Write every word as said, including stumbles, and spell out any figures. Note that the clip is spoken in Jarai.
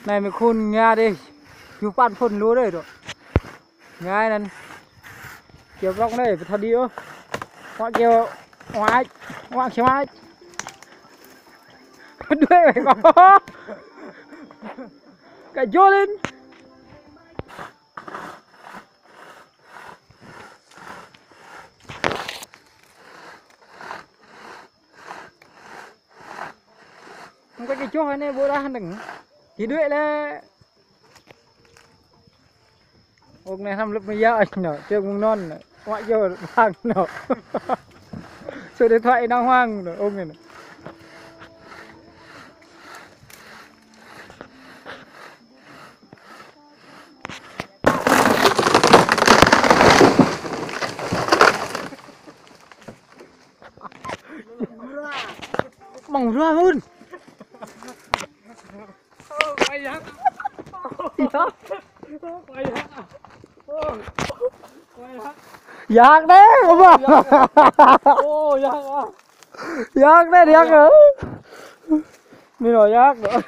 Anai mơ̆ khul ngă đơi. Yua păn phun lu đơi tŏ. Ngă anŭn. Kiăng prŏng đơi, pơtha đi ôh. Wă kiăng, wă, wă kiăng wă. Đuaĭ wai kâo. Kơ jol in. Mơ̆ng kơ kơ čoh anai ƀu rah nơ̆ng. Kơ đuaĭ lĕ. Ôk anai hrăm lơ̆p mơyang anŭn, trơ̆k mơ̆ng anŭn, wă yơh hăng anŭn. Số điện thoại đang hoang anŭn, ôk anai. Mơ̆ng rua mơ̆n. Yak đơi, kơ ƀă. Yak đơi, yak đơi. Anai lŏ yak đơi.